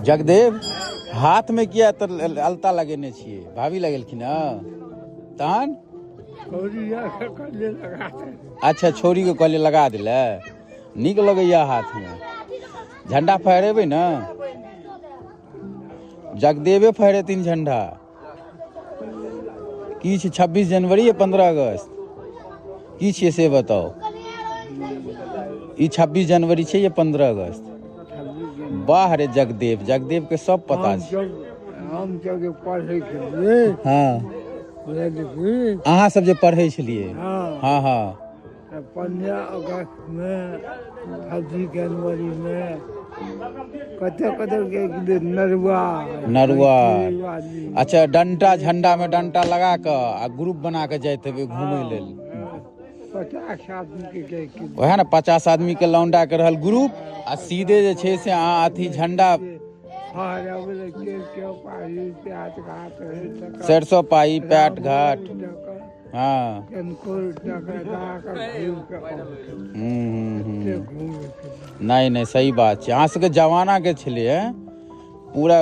जगदेव, हाथमे किया तऽ अलता लगेने छियै? भाभी लगेलखिन हँ तहन? अच्छा, छौड़ीके कहलियै लगा देलै, नीक लगैया हाथमे। झंडा फहरेबै ने? जगदेवे फहरेथिन झंडा। की छै 26 जनवरी या 15 अगस्त की छियै से बताउ। ई 26 जनवरी छै या 15 अगस्त? वाह रे जगदेव, जगदेव के सब पता छै। हम जब जे पढ़ै छलियै। बुझलियै? अहाँ सब जे पढ़ै छलियै। हँ। हँ। तऽ 15 अगस्तमे, 26 जनवरीमे कतऽ कतऽ गेल नरुआ। नरुआ। आदमी। अच्छा, डंटा, झंडा मे डंटा लगा कऽ आ ग्रुप बना कऽ जाइत हेबै घूमय लेल। 50 आदमीके जाइके। वएह ने, 50 आदमी के लौंडा के रहल ग्रुप आ सीधे जे छै से अहाँ अथी झंडा सरिसो पाही पैट घाट। हँ हूँ हूँ हूँ नहि नहि, सही बात छै। अहाँ सबके जमाना के छलै पूरा।